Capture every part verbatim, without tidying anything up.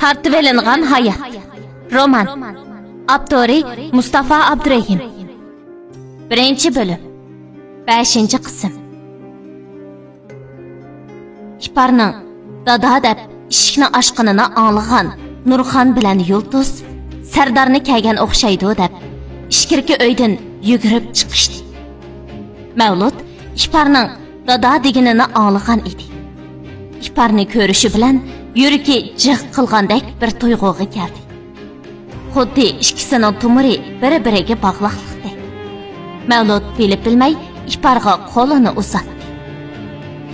تارتىۋېلىنغان ھايات. رومان. ئاپتورى مۇستافا ئابدۇرېھىم. بىرىنچى بۆلۈم. بەشىنچى قىسىم. ئىپارنىڭ دادا دەپ ئىشىكنى ئاچقىنىنى ئاڭلىغان نۇرخان بىلەن يۇلتۇز سەردارنى كەلگەن ئوخشايدۇ دەپ ئىچكىرىكى ئۆيدىن يۈگۈرۈپ چىقىشتى. مەۋلۇت ئىپارنىڭ دادا دېگىنىنى ئاڭلىغان ئىدى. ئىپارنى كۆرۈشى بىلەن يۈرىكى جىغ قىلغاندەك بىر تۇيغۇغا كەلدى. خۇددى ئىككىسىنىڭ تومۇرى بىر-بىرىگە باغلاقلىقتەك. مەۋلۇت بىلىپ بىلمەي ئىپارغا قولىنى ئۇزاتتى.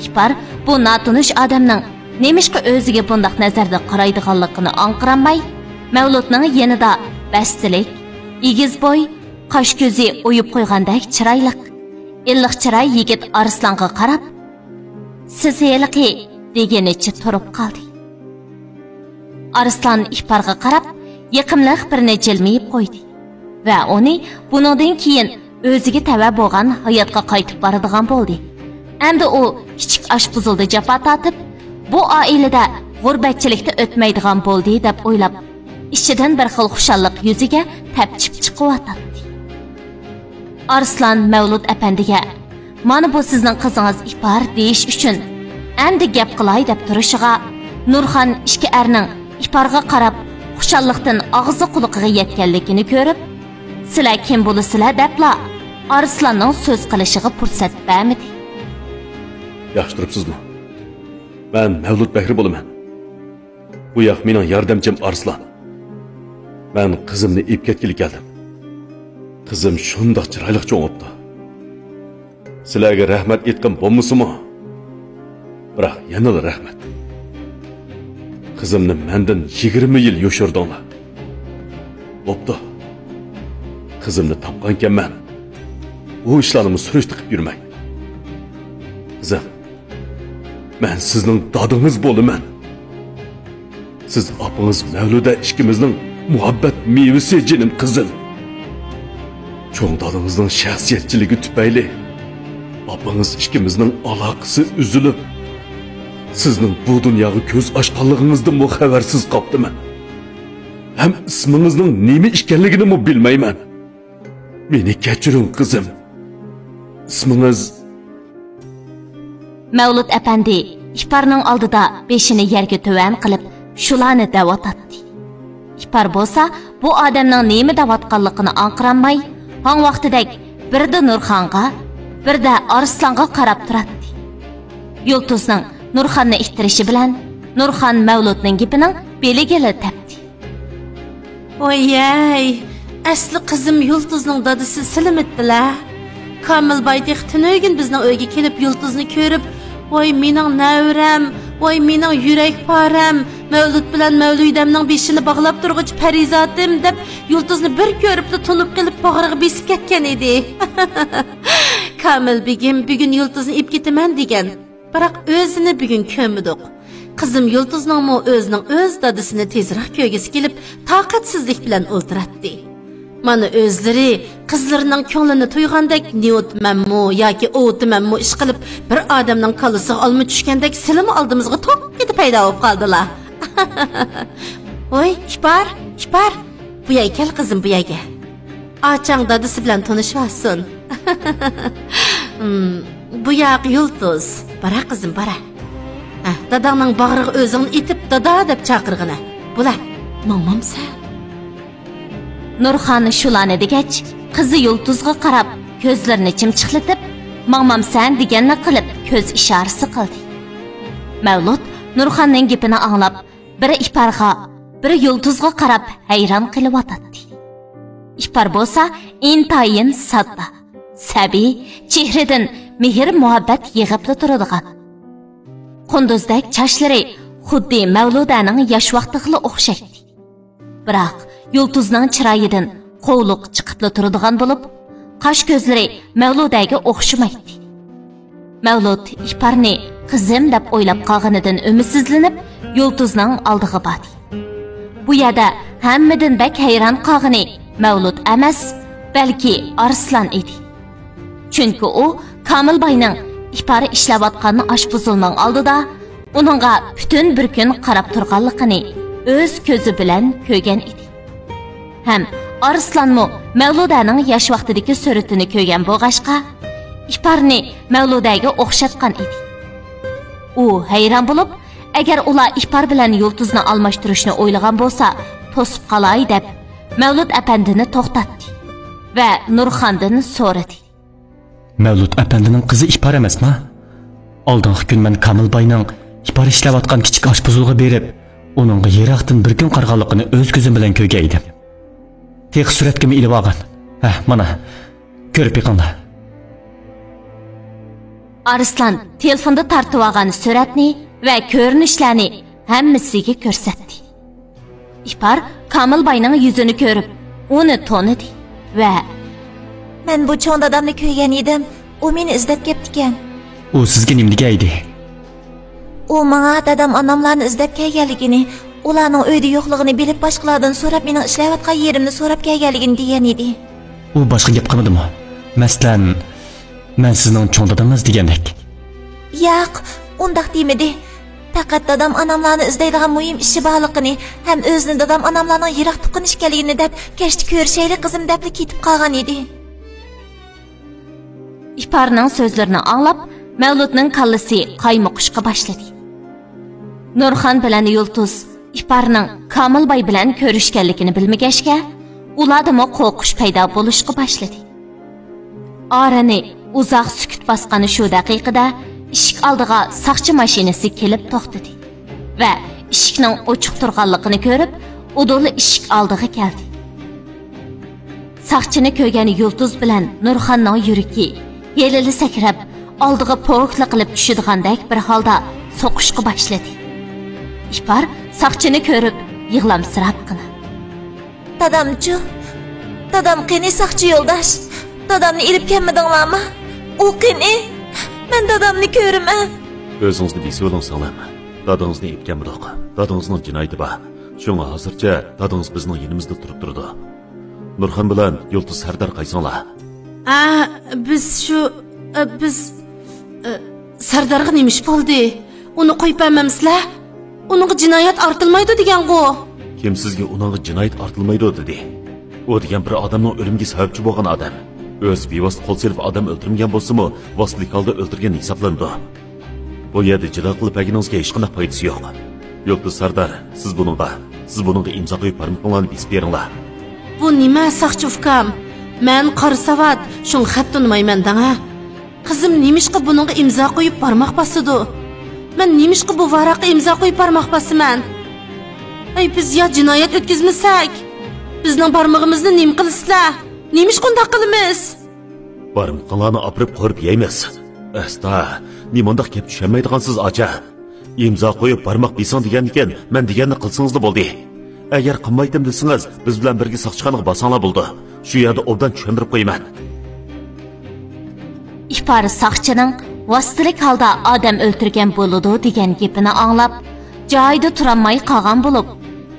ئىپار بۇ ناتونۇش ئادەمنىڭ نېمىشقا ئۆزىگە بۇنداق نەزەردە قارايدىغانلىقىنى ئاڭقىرالماي، مەۋلۇتنىڭ يېنىدا بەستلىك، ئېگىز بوي، قاش-كۆزى ئويۇپ قويغاندەك چىرايلىق، ئىللىق چىراي يىگىت ئارسلانغا قاراپ، «سىز ھېلىقى» دېگىنىچە تۇرۇپ قالدى. ئارسلان ئىپارغا قاراپ، يېقىملىق بىرنى جىلمىيىپ قويدى ۋە ئۇنى بۇنىڭدىن كېيىن ئۆزىگە تەۋە بولغان ھاياتقا قايتىپ بارىدىغان بولدى. ئەمدى ئۇ كىچىك ئاشپۇزۇلدا جاپا تارتىپ، بۇ ئائىلىدە غۇربەتچىلىكتە ئۆتمەيدىغان بولدى دەپ ئويلاپ، ئىچىدىن بىر خىل خۇشاللىق يۈزىگە تەپچىپ چىقىۋاتاتتى. ئارسلان مەۋلۇت ئەپەندىگە، «مانا بۇ سىزنىڭ قىزىڭىز ئىپار» دېيىش ئۈچۈن، ئەمدى گەپ قىلاي دەپ تۇرۇشىغا، نۇرخان ئىككى ئەرنىڭ ئىپارغا قاراپ خۇشاللىقتىن ئاغزى قۇلىقىغا يەتكەنلىكىنى كۆرۈپ، «سىلەر كىم بولىسىلەر؟» دەپلا ئارسلاننىڭ سۆز قىلىشىغا پۇرسەت بەرمىدى. ياخشى تۇرۇپسىزمۇ؟ مەن مەۋلۇت بەكرى بولىمەن. بۇ ياق مېنىڭ ياردەمچىم ئارسلان. مەن قىزىمنى ئېلىپ كەتكىلى كەلدىم. قىزىم شۇنداق چىرايلىق چوڭ بوپتۇ. سىلەرگە رەھمەت ئېيتقىن بولمىسىمۇ، بىراق يەنىلا رەھمەت. قىزىمنى مەندىن يىگىرمە يىل يوشۇردۇڭلار. بوپتۇ. قىزىمنى تاپقانكەنمەن. ئۇ ئىشلارنىمۇ سۈرۈشتە قىپ يۈرمەڭ. قىزىم، مەن سىزنىڭ دادىڭىز بولىمەن. سىز ئاپىڭىز مەۋلۇدە ئىككىمىزنىڭ مۇھەببەت مېۋىسى، جېنىم قىزىم. چوڭ دادىڭىزنىڭ شەخسىيەتچىلىكى تۈپەيلى ئاپىڭىز ئىككىمىزنىڭ ئالاقىسى ئۈزۈلۈپ، سىزنىڭ بۇ دۇنياغا كۆز ئاچقانلىقىڭىزدىنمۇ خەۋەرسىز قاپتىمەن. ھەم ئىسمىڭىزنىڭ نېمە ئىكەنلىكىنىمۇ بىلمەيمەن. مېنى كەچۈرۈڭ، قىزىم. ئىسمىڭىز؟ مەۋلۇت ئەپەندى ئىپارنىڭ ئالدىدا بېشىنى يەرگە تۆۋەن قىلىپ، شۇلارنى دەۋاتاتتى. ئىپار بولسا بۇ ئادەمنىڭ نېمە دەۋاتقانلىقىنى ئاڭقىرالماي، ھاڭ ۋاقتىدەك بىردە نۇرخانغا، بىردە ئارسلانغا قاراپ تۇراتتى. يۇلتۇزنىڭ نۇرخاننى ئىتتىرىشى بىلەن نۇرخان مەۋلۇتنىڭ گېپىنىڭ بېلىگىلا تەپتى. ۋايەي، ئەسلى قىزىم يۇلتۇزنىڭ دادىسى سىلىمىتتىلە. كامىل باي تېخى تۈنۈگۈن بىزنىڭ ئۆيگە كېلىپ، يۇلتۇزنى كۆرۈپ، «ۋاي مېنىڭ نەۋرەم، ۋاي مېنىڭ يۈرەك پارەم، مەۋلۇت بىلەن مەۋلۇدەمنىڭ بېشىنى باغلاپ تۇرغۇچى پەرىزاتىم» دەپ، يۇلتۇزنى بىر كۆرۈپلا تونۇپ قېلىپ، باغرىغا بېسىپ كەتكەن ئىدى. كامىل بېگىم بۈگۈن يۇلتۇزنى ئېلىپ كېتىمەن دېگەن. بىراق ئۆزىنى بۈگۈن كۆرمىدۇق. قىزىم يۇلتۇزنىڭمۇ ئۆزىنىڭ ئۆز دادىسىنى تېزراق كۆرگۈسى كېلىپ، تاقەتسىزلىك بىلەن ئولتۇراتتى. مانا ئۆزلىرى قىزلىرىنىڭ كۆڭلىنى تويغاندەك نېۋۇتىمەنمۇ ياكى ئوۋۇتىمەنمۇ ئىشقىلىپ، بىر ئادەمنىڭ كاللىسىغا ئالما چۈشكەندەك سىلىمۇ ئالدىمىزغا توققىدە پەيدا بولۇپ قالدىلا. ۋوي، ئىپار، ئىپار، بۇ يەرگە كەل قىزىم، بۇ يەرگە. ئاچاڭ دادىسى بىلەن تونۇشۇۋالسۇن. ھىم، بۇ ياق يۇلتۇز. بارا قىزىم، بارا. ھە، داداڭنىڭ باغرىغا ئۆزۈڭنى ئېتىپ، دادا دەپ چاقىرغىنە. بولا، ماڭمامسەن؟ نۇرخان شۇلارنى دېگەچ، قىزى يۇلتۇزغا قاراپ، كۆزلىرىنى چىمچىقلىتىپ، ماڭمامسەن دېگەننى قىلىپ، كۆز ئىشارىسى قىلدى. مەۋلۇت نۇرخاننىڭ گېپىنى ئاڭلاپ، بىر ئىپارغا، بىر يۇلتۇزغا قاراپ ھەيران قېلىۋاتاتتى. ئىپار بولسا ئىنتايىن ساددا، سەبىي، چېھرىدىن مېھىر-مۇھەببەت يېغىپلا تۇرىدىغان. قۇندۇزدەك چاچلىرى خۇددى مەۋلۇدەنىڭ ياش ۋاقتىغىلا ئوخشايتتى. بىراق يۇلتۇزنىڭ چىرايىدىن قوۋلۇق چىقىپلا تۇرىدىغان بولۇپ، قاش-كۆزلىرى مەۋلۇدەگە ئوخشىمايتتى. مەۋلۇت ئىپارنى قىزىم دەپ ئويلاپ قالغىنىدىن ئۈمىدسىزلىنىپ، يۇلتۇزنىڭ ئالدىغا باردى. بۇ يەردە ھەممىدىن بەك ھەيران قالغىنى مەۋلۇت ئەمەس، بەلكى ئارسلان ئىدى. چۈنكى ئۇ كامىل باينىڭ ئىپار ئىشلەۋاتقان ئاشپۇزۇلنىڭ ئالدىدا ئۇنىڭغا پۈتۈن بىر كۈن قاراپ تۇرغانلىقىنى، ئۆز كۆزى بىلەن كۆرگەن ئىدى. ھەم ئارسلانمۇ مەۋلۇدەنىڭ ياش ۋاقتىدىكى سۈرىتىنى كۆرگەن بولغاچقا، ئىپارنى مەۋلۇدەگە ئوخشاتقان ئىدى. ئۇ ھەيران بولۇپ، ئەگەر ئۇلار ئىپار بىلەن يۇلتۇزنى ئالماشتۇرۇشنى ئويلىغان بولسا، توسۇپ قالاي دەپ، مەۋلۇت ئەپەندىنى توختاتتى ۋە نۇرخاندىن سورىدى. مەۋلۇت ئەپەندىنىڭ قىزى ئىپار ئەمەسما؟ ئالدىنقى كۈن مەن كامىل باينىڭ ئىپار ئىشلەۋاتقان كىچىك ئاشپۇزۇلىغا بېرىپ، ئۇنىڭغا يىراقتىن بىر كۈن قارىغانلىقىنى ئۆز كۆزۈم بىلەن كۆرگەن ئىدىم. تېخى سۈرەتكىمۇ ئېلىۋالغان. ھە، مانا، كۆرۈپ بېقىڭلار. ئارسلان تېلېفوندا تارتىۋالغان سۈرەتنى ۋە كۆرۈنۈشلەرنى ھەممىسىگە كۆرسەتتى. ئىپار كامىل باينىڭ يۈزىنى كۆرۈپ، ئۇنى تونۇدى ۋە مەن بۇ چوڭ دادامنى كۆرگەن ئىدىم، ئۇ مېنى ئىزدەپ كەپتىكەن. ئۇ سىزگە نېمە دېگەن ئىدى؟ ئۇ ماڭا دادام ئاناملارنى ئىزدەپ كەلگەنلىكىنى، ئۇلارنىڭ ئۆيدە يوقلۇقىنى بىلىپ، باشقىلاردىن سوراپ، مېنىڭ ئىشلەۋاتقان يېرىمنى سوراپ كەلگەنلىكىنى دېگەن ئىدى. ئۇ باشقا گەپ قىلمىدىمۇ؟ مەسىلەن، مەن سىزنىڭ چوڭ دادىڭىز دېگەندەك. ياق، ئۇنداق دېمىدى. پەقەت دادام ئاناملارنى ئىزدەيدىغان مۇھىم ئىشى بارلىقىنى ھەم ئۆزىنى دادام ئاناملارنىڭ يىراق تۇغقان ئىكەنلىكىنى دەپ، كەچتە كۆرۈشەيلى قىزىم دەپلا كېتىپ قالغان ئىدى. ئىپارنىڭ سۆزلىرىنى ئاڭلاپ، مەۋلۇتنىڭ كاللىسى قايمۇقۇشقا باشلىدى. نۇرخان بىلەن يۇلتۇز ئىپارنىڭ كامىل باي بىلەن كۆرۈشكەنلىكىنى بىلمىگەچكە، ئۇلاردىمۇ قورقۇش پەيدا بولۇشقا باشلىدى. ئارىنى ئۇزاق سۈكۈت باسقان شۇ دەقىقىدە ئىشىك ئالدىغا ساقچى ماشىنىسى كېلىپ توختىدى ۋە ئىشىكنىڭ ئوچۇق تۇرغانلىقىنى كۆرۈپ، ئۇدۇل ئىشىك ئالدىغا كەلدى. ساقچىنى كۆرگەن يۇلتۇز بىلەن نۇرخاننىڭ يۈرىكى ھېلىلا سەكرەپ، ئالدىغا پوكلا قىلىپ چۈشىدىغاندەك بىر ھالدا سوقۇشقا باشلىدى. ئىپار ساقچىنى كۆرۈپ يىغلامسىراپقىنا، دادامچۇ؟ دادام قېنى، ساقچى يولداش؟ دادامنى ئېلىپ كەلمىدىڭلارمۇ؟ ئۇ قېنى؟ مەن دادامنى كۆرىمەن. ئۆزىڭىزنى بېسىۋېلىڭ، سىڭلىم. دادىڭىزنى ئېلىپ كەلمىدۇق. دادىڭىزنىڭ جىنايىتى بار. شۇڭا ھازىرچە دادىڭىز بىزنىڭ يېنىمىزدا تۇرۇپ تۇرىدۇ. نۇرخان بىلەن يۇلتۇز سەردار قايسىڭلار؟ ئا، بىز شۇ، ئا، بىز، ئا، سەردارغا نېمە ئىش بولدى؟ ئۇنى قويۇپ بەرمەمسىلەر؟ ئۇنىڭغا جىنايەت ئارتىلمايدۇ دېگەنغۇ؟ كىم سىزگە ئۇنىڭغا جىنايەت ئارتىلمايدۇ دېدى؟ ئۇ دېگەن بىر ئادەمنىڭ ئۆلۈمىگە سەۋەبچى بولغان ئادەم. ئۆزى بىۋاسىتە قول سېلىپ ئادەم ئۆلتۈرمىگەن بولسىمۇ، ۋاسىتىلىك ھالدا ئۆلتۈرگەن ھېسابلىنىدۇ. بۇ يەردە جېدەل قىلىپ بەرگىنىڭىزگە ھېچقانداق پايدىسى يوق. يۇلتۇز سەردار، سىز بۇنىڭغا، سىز بۇنىڭغا ئىمزا قويۇپ بارمىقىڭلارنى بېسىپ بېرىڭلار. بۇ نېمە، ساقچى ئۇكام؟ مەن قارا ساۋات، شۇڭا خەت تونۇمايمەن دەڭە. قىزىم نېمىشقا بۇنىڭغا ئىمزا قويۇپ بارماق باسىدۇ؟ مەن نېمىشقا بۇ ۋاراققا ئىمزا قويۇپ بارماق باسىمەن؟ ئەي، بىز يا جىنايەت ئۆتكۈزمىسەك؟ بىزنىڭ بارمىقىمىزنى نېمە قىلىسىلەر؟ نېمىشقا ئۇنداق قىلىمىز؟ بارمىقىڭلارنى ئاپىرىپ قورۇپ يەيمىز. ئەستا، نېمانداق گەپ چۈشەنمەيدىغانسىز، ئاچا؟ ئىمزا قويۇپ بارماق بېسىڭ دېگەندىكىن، مەن دېگەننى قىلسىڭىزلا بولدى. ئەگەر قىلمايتتىم دېسىڭىز، بىز بىلەن بىرگە ساقچىخانىغا بارساڭلار بولىدۇ. شۇ يەردە ئوبدان چۈشەندۈرۈپ قويىمەن. ئىپار ساقچىنىڭ ۋاسىتىلىك ھالدا ئادەم ئۆلتۈرگەن بولىدۇ دېگەن گېپىنى ئاڭلاپ، جايىدا تۇرالماي قالغان بولۇپ،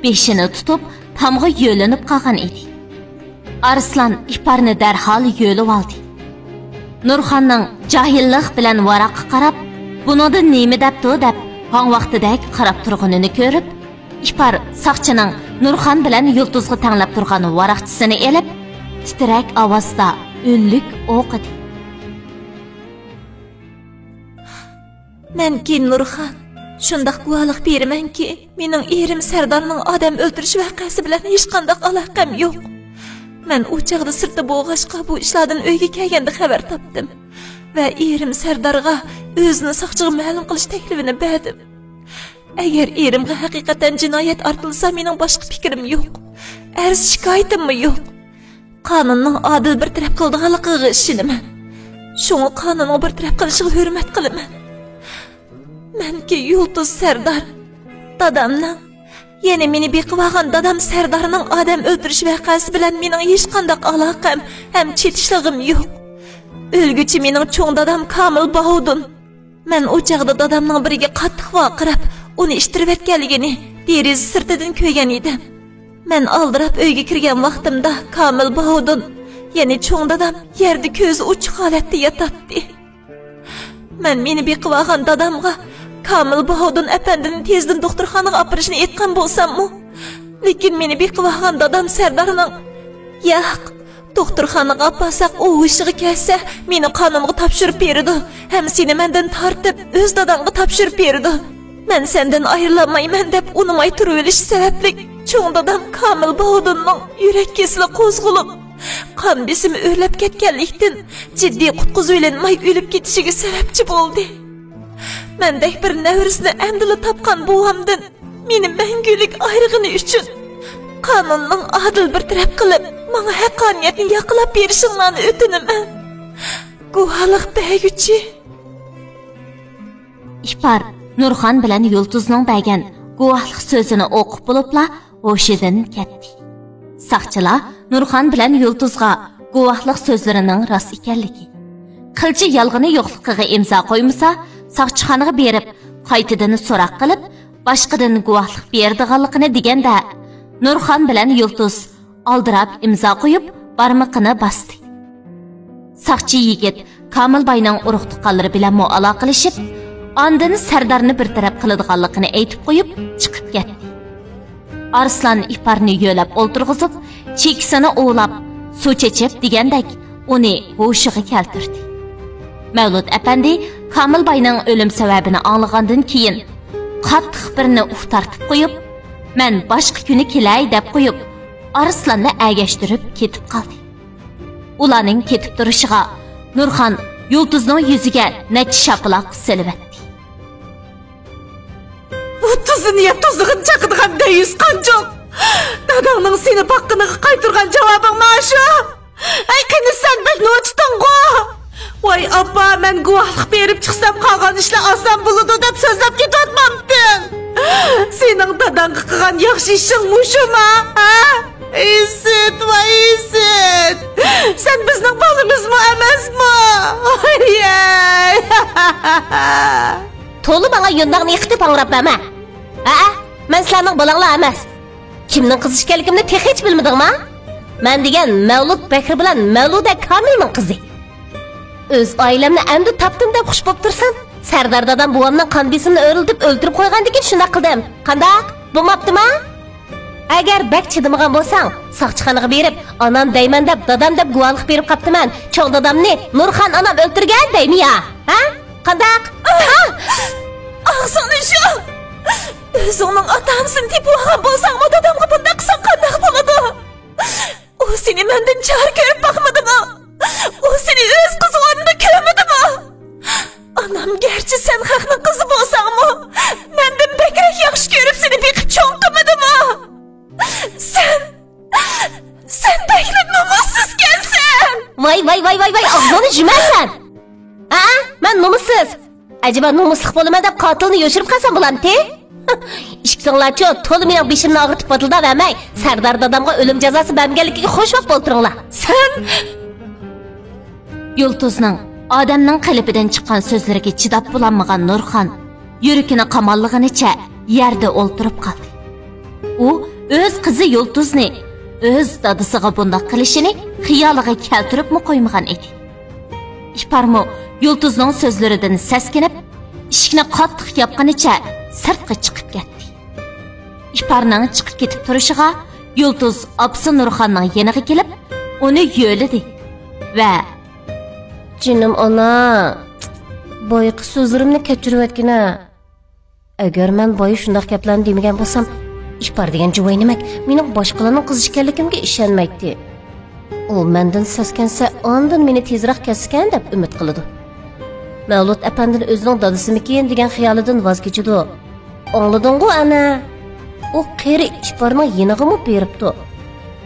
بېشىنى تۇتۇپ، تامغا يۆلىنىپ قالغان ئىدى. ئارسلان ئىپارنى دەرھال يۆلىۋالدى. نۇرخاننىڭ جاھىللىق بىلەن ۋاراققا قاراپ، بۇنىڭدىن نېمە دەپتۇ دەپ، ھاڭ ۋاقتىدەك قاراپ تۇرغىنىنى كۆرۈپ، ئىپار ساقچىنىڭ نۇرخان بىلەن يۇلتۇزغا تەڭلەپ تۇرغان ۋاراقچىسىنى ئېلىپ، تىترەك ئاۋازدا ئۈنلۈك ئوقۇدى. مەنكى نۇرخان، شۇنداق گۇۋاھلىق بېرىمەنكى، مېنىڭ ئېرىم سەردارنىڭ ئادەم ئۆلتۈرۈش ۋەقەسى بىلەن ھېچقانداق ئالاقەم يوق. مەن ئۇ چاغدا سىرتتا بولغاچقا، بۇ ئىشلاردىن ئۆيگە كەلگەندە خەۋەر تاپتىم ۋە ئېرىم سەردارغا ئۆزىنى ساقچىغا مەلۇم قىلىش تەكلىپىنى بەردىم. ئەگەر ئېرىمغا ھەقىقەتەن جىنايەت ئارتىلسا، مېنىڭ باشقا پىكرىم يوق، ئەرز شىكايىتىممۇ يوق. قانۇننىڭ ئادىل بىر تەرەپ قىلىدىغانلىقىغا ئىشىنىمەن. شۇڭا قانۇننىڭ بىر تەرەپ قىلىشىغا ھۆرمەت قىلىمەن. مەنكى يۇلتۇز سەردار، دادامنىڭ، يەنى مېنى بېقىۋالغان دادام سەردارنىڭ ئادەم ئۆلتۈرۈش ۋەقەسى بىلەن مېنىڭ ھېچقانداق ئالاقەم ھەم چېتىشلىقىم يوق. ئۆلگۈچى مېنىڭ چوڭ دادام كامىل باھۇدۇن. مەن ئۇ چاغدا دادامنىڭ بىرىگە قاتتىق ۋارقىراپ، ئۇنى ئىتتىرىۋەتكەنلىكىنى دېرىزە سىرتىدىن كۆرگەن ئىدىم. مەن ئالدىراپ ئۆيگە كىرگەن ۋاقتىمدا كامىل باھۇدۇن، يەنى چوڭ دادام يەردە كۆزى ئوچۇق ھالەتتە ياتاتتى. مەن مېنى بېقىۋالغان دادامغا كامىل باھاۋۇدۇن ئەپەندىنى تېزدىن دوختۇرخانىغا ئاپىرىشنى ئېيتقان بولساممۇ، لېكىن مېنى بېقىۋالغان دادام سەردارنىڭ، ياق، دوختۇرخانىغا ئاپارساق ئۇ ھوشىغا كەلسە، مېنى قانۇنغا تاپشۇرۇپ بېرىدۇ ھەم سېنى مەندىن تارتىپ ئۆز داداڭغا تاپشۇرۇپ بېرىدۇ. مەن سەندىن ئايرىلالمايمەن دەپ ئۇنىماي تۇرۇۋېلىشى سەۋەبلىك چوڭ دادام كامىل باھاۋۇدۇننىڭ يۈرەك كېسىلى قوزغىلىپ، قان بېسىمى ئۆرلەپ كەتكەنلىكتىن، جىددىي قۇتقۇزۇۋېلىنماي ئۆلۈپ كېتىشىگە سەۋەبچى بولدى. مەندەك بىر نەۋرىسىنى ئەمدىلا تاپقان بوۋامدىن مېنى مەڭگۈلۈك ئايرىغىنى ئۈچۈن، قانۇننىڭ ئادىل بىر تەرەپ قىلىپ، ماڭا ھەققانىيەتنى ياقىلاپ بېرىشىڭلارنى ئۆتۈنىمەن. گۇۋاھلىق بەرگۈچى. ئىپار نۇرخان بىلەن يۇلتۇزنىڭ بەرگەن گۇۋاھلىق سۆزىنى ئوقۇپ بولۇپلا ھوشىدىن كەتتى. ساقچىلار نۇرخان بىلەن يۇلتۇزغا گۇۋاھلىق سۆزلىرىنىڭ راست ئىكەنلىكى، قىلچە يالغىنى يوقلۇقىغا ئىمزا قويمىسا، ساقچىخانىغا بېرىپ، قايتىدىن سوراق قىلىپ، باشقىدىن گۇۋاھلىق بېرىدىغانلىقىنى دېگەندە، نۇرخان بىلەن يۇلتۇز ئالدىراپ ئىمزا قويۇپ، بارمىقىنى باستى. ساقچى يىگىت كامىل باينىڭ ئۇرۇق-تۇغقانلىرى بىلەنمۇ ئالاقىلىشىپ، ئاندىن سەردارنى بىر تەرەپ قىلىدىغانلىقىنى ئېيتىپ قويۇپ، چىقىپ كەتتى. ئارسلان ئىپارنى يۆلەپ ئولتۇرغۇزۇپ، چېكىسىنى ئۇۋىلاپ، سۇ چېچىپ دېگەندەك ئۇنى ھوشىغا كەلتۈردى. مەۋلۇت ئەپەندى كامىل باينىڭ ئۆلۈم سەۋەبىنى ئاڭلىغاندىن كېيىن، قاتتىق بىرنى ئۇھ تارتىپ قويۇپ، مەن باشقا كۈنى كېلەي دەپ قويۇپ، ئارسلاننى ئەگەشتۈرۈپ كېتىپ قالدى. ئۇلارنىڭ كېتىپ تۇرۇشىغا نۇرخان يۇلتۇزنىڭ يۈزىگە نەچچە شاپىلاق سېلىۋەتتى. ئۇ تۇزىنى يەپ تۇزلىغىنى چاقىدىغان دەييۇس قانچۇق! داداڭنىڭ سېنى باققىنىغا قايتۇرغان جاۋابىڭ مانا شۇ! ھەي، قېنى سەن بەك نوچىتىڭغۇ! ۋاي ئاپا، مەن گۇۋاھلىق بېرىپ چىقسام، قالغان ئىشلار ئاسان بولىدۇ دەپ سۆزلەپ كېتىۋاتمامتىڭ؟ سېنىڭ داداڭغا قىلغان ياخشى ئىشىڭ مۇشۇما، ھە؟ ئىسىت، ۋاي ئىسىت! سەن بىزنىڭ بالىمىزمۇ ئەمەسمۇ؟ ۋاي-ھەي! تولا ماڭا يۇنداغنى يىقىتىپ ھاڭراپ بەرمە. ھەئە، مەن سىلەرنىڭ بالاڭلار ئەمەس. كىمنىڭ قىزى ئىكەنلىكىمنى تېخىچە بىلمىدىڭما؟ مەن دېگەن مەۋلۇت بەكرى بىلەن مەۋلۇدە كامىلنىڭ قىزى. ئۆز ئائىلەمنى ئەمدى تاپتىم دەپ خۇش بوپ تۇرسام، سەردار دادام بوۋامنىڭ قان بېسىمىنى ئۆرلىتىپ ئۆلتۈرۈپ قويغاندىكىن شۇنداق قىلدىم. قانداق؟ بولماپتىما؟ ئەگەر بەك چىدىمىغان بولساڭ، ساقچىخانىغا بېرىپ، ئانام دەيمەن دەپ، دادام دەپ گۇۋاھلىق بېرىپ قاپتىمەن. چوڭ دادامنى نۇرخان ئانام ئۆلتۈرگەن دەيمۇ يا؟ ھە؟ قانداق؟ ئاغزىڭنى يۇم! ئۆزۈڭنىڭ ئاتا-ئانىسىنى تېپىۋالغان بولساڭمۇ، دادامغا بۇنداق قىلساڭ قانداق بولىدۇ؟ ئۇ سېنى مەندىن چارە كۆرۈپ باقمىدىمۇ؟ ئۇ سېنى ئۆز قىزى ئورنىدا كۆرمىدىمۇ؟ ئانام گەرچە سەن خەقنىڭ قىزى بولساڭمۇ، مەندىن بەكرەك ياخشى كۆرۈپ سېنى بېقىپ چوڭ قىلمىدىمۇ؟ سەن، سەن بەكلا نومۇسسىزكەنسەن! ۋاي، ۋاي، ۋاي، ۋاي، ۋاي، ئاغزىڭنى يۇمەسەن! ھە، مەن نومۇسسىز! ئەجەبا نومۇسلۇق بولىمەن دەپ قاتىلنى يوشۇرۇپ قالسام بولامتى؟ ئىككىڭلارچۇ تولا مېنىڭ بېشىمنى ئاغرىتىپ ۋاتىلداۋەرمەي، سەردار دادامغا ئۆلۈم جازاسى بەرمىگەنلىكىگە خوش ۋاق ئولتۇرۇڭلار. سەن! يۇلتۇزنىڭ ئادەمنىڭ قېلىپىدىن چىققان سۆزلىرىگە چىداپ بولالمىغان نۇرخان يۈرىكىنى قاماللىغىنىچە يەردە ئولتۇرۇپ قالدى. ئۇ ئۆز قىزى يۇلتۇزنى ئۆز دادىسىغا بۇنداق قىلىشىنى خىيالىغا كەلتۈرۈپمۇ قويمىغان ئىدى. ئىپارمۇ يۇلتۇزنىڭ سۆزلىرىدىن سەسكىنىپ، ئىشىكنى قاتتىق ياپقىنىچە سىرتقا چىقىپ كەتتى. ئىپارنىڭ چىقىپ كېتىپ تۇرۇشىغا يۇلتۇز ئاپىسى نۇرخاننىڭ يېنىغا كېلىپ، ئۇنى يۆلىدى ۋە، جېنىم ئانا، بايىقى سۆزلىرىمنى كەچۈرۈۋەتكىنە. ئەگەر مەن بايا شۇنداق گەپلەرنى دېمىگەن بولسام، ئىپار دېگەن جۇۋاينىمەك مېنىڭ باشقىلارنىڭ قىزى ئىكەنلىكىمگە ئىشەنمەيتتى. ئۇ مەندىن سەسكەنسە، ئاندىن مېنى تېزرەك كەسسىكەن دەپ ئۈمىد قىلىدۇ. مەۋلۇت ئەپەندىنى ئۆزىنىڭ دادىسىمىكىن دېگەن خىيالىدىن ۋاز كېچىدۇ. ئاڭلىدىڭغۇ، ئەنە؟ ئۇ قېرى ئىپارنىڭ يېنىغىمۇ بېرىپتۇ.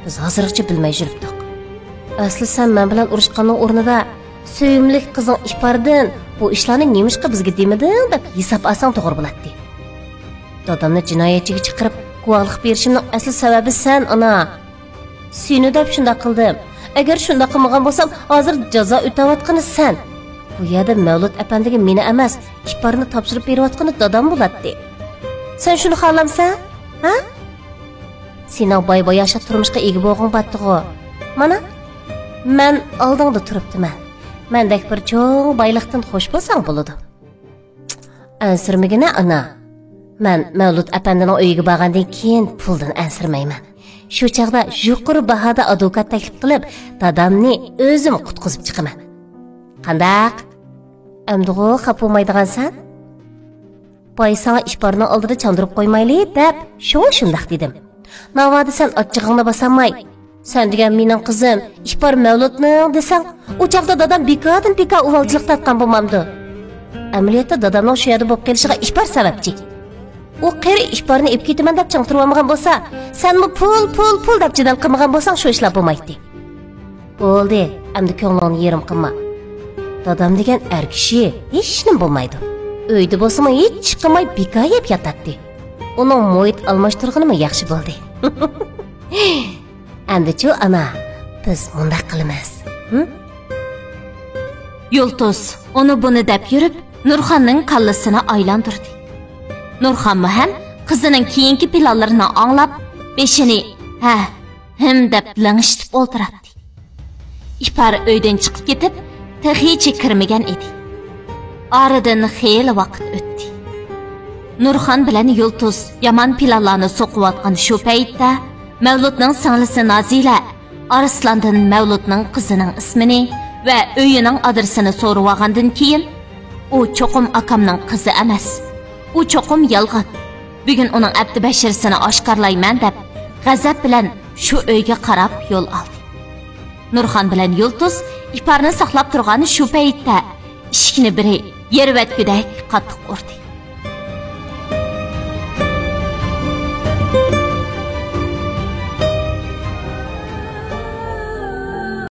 بىز ھازىرغىچە بىلمەي يۈرۈپتۇق. ئەسلى سەن مەن بىلەن ئۇرۇشقاننىڭ ئورنىدا، سۆيۈملۈك قىزىڭ ئىپاردىن بۇ ئىشلارنى نېمىشقا بىزگە دېمىدىڭ دەپ ھېساب ئالساڭ توغرا بولاتتى. دادامنى جىنايەتچىگە چىقىرىپ، گۇۋاھلىق بېرىشىمنىڭ ئەسلى سەۋەبى سەن، ئانا. سېنى دەپ شۇنداق قىلدىم. ئەگەر شۇنداق قىلمىغان بولسام، ھازىر جازا ئۆتەۋاتقىنى سەن. بۇ يەردە مەۋلۇت ئەپەندىگە مېنى ئەمەس، ئىپارنى تاپشۇرۇپ بېرىۋاتقىنى دادام بولاتتى. سەن شۇنى خالامسەن؟ ھە؟ سېنىڭ باي-باياشات تۇرمۇشقا ئىگە بولغۇڭ بارتتىغۇ. مانا، مەن ئالدىڭدا تۇرۇپتىمەن. مەندەك بىر چوڭ بايلىقتىن خوش بولساڭ بولىدۇ. ئەنسىرىمىگىنە، ئانا. مەن مەۋلۇت ئەپەندىنىڭ ئۆيىگە بارغاندىن كېيىن پۇلدىن ئەنسىرىمەيمەن. شۇ چاغدا يۇقىرى باھادا ئادۋوكات تەكلىپ قىلىپ، دادامنى ئۆزۈم قۇتقۇزۇپ چىقىمەن. قانداق؟ ئەمدىغۇ خاپا بولمايدىغانسەن؟ باي ساڭا ئىپارنىڭ ئالدىدا چاندۇرۇپ قويمايلى دەپ، شۇڭا شۇنداق دېدىم. ناۋادا سەن ئاچچىقىڭنى باسالماي، «سەن دېگەن مېنىڭ قىزىم، ئىپار مەۋلۇتنىڭ» دېسەڭ، ئۇ چاغدا دادام بىكاردىن بىكار ئۇۋالچىلىق تارتقان بولمامدۇ؟ ئەمەلىيەتتە دادامنىڭ شۇ يەردە بولۇپ قېلىشىغا ئىپار سەۋەبچى. ئۇ قېرى ئىپارنى ئېلىپ كېتىمەن دەپ چىڭ تۇرۇۋالمىغان بولسا، سەنمۇ پۇل، پۇل، پۇل دەپ جېدەل قىلمىغان بولساڭ، شۇ ئىشلار بولمايتتى. بولدى، ئەمدى كۆڭلۈڭنى يېرىم قىلما. دادام دېگەن ئەر كىشى ھېچنېمە بولمايدۇ. ئۆيدە بولسىمۇ ھېچ چىقماي بىكار يەپ ياتاتتى. ئۇنىڭ مۇھىت ئالماشتۇرغىنىمۇ ياخشى بولدى. ئەمدىچۇ، ئانا، بىز مۇنداق قىلىمىز. ھە؟ يۇلتۇز ئۇنى بۇنى دەپ يۈرۈپ، نۇرخاننىڭ كاللىسىنى ئايلاندۇردى. نۇرخانمۇ ھەم قىزىنىڭ كېيىنكى پىلانلىرىنى ئاڭلاپ، بېشىنى ھە، ھىم دەپ لىڭشىتىپ ئولتۇراتتى. ئىپار ئۆيدىن چىقىپ كېتىپ، تېخىچە كىرمىگەن ئىدى. ئارىدىن خېلى ۋاقىت ئۆتتى. نۇرخان بىلەن يۇلتۇز يامان پىلانلارنى سوقۇۋاتقان شۇ پەيتتە، مەۋلۇتنىڭ سىڭلىسى نازىلە ئارسلاندىن مەۋلۇتنىڭ قىزىنىڭ ئىسمىنى ۋە ئۆيىنىڭ ئادرېسىنى سورىۋالغاندىن كېيىن، «ئۇ چوقۇم ئاكامنىڭ قىزى ئەمەس. ئۇ چوقۇم يالغان. بۈگۈن ئۇنىڭ ئەپتى بەشىرىسىنى ئاشكارىلايمەن» دەپ، غەزەپ بىلەن شۇ ئۆيگە قاراپ يول ئالدى. نۇرخان بىلەن يۇلتۇز ئىپارنى ساقلاپ تۇرغان شۇ پەيتتە ئىشىكنى بىرى يەرۋەتكۈدەك قاتتىق ئۇردى.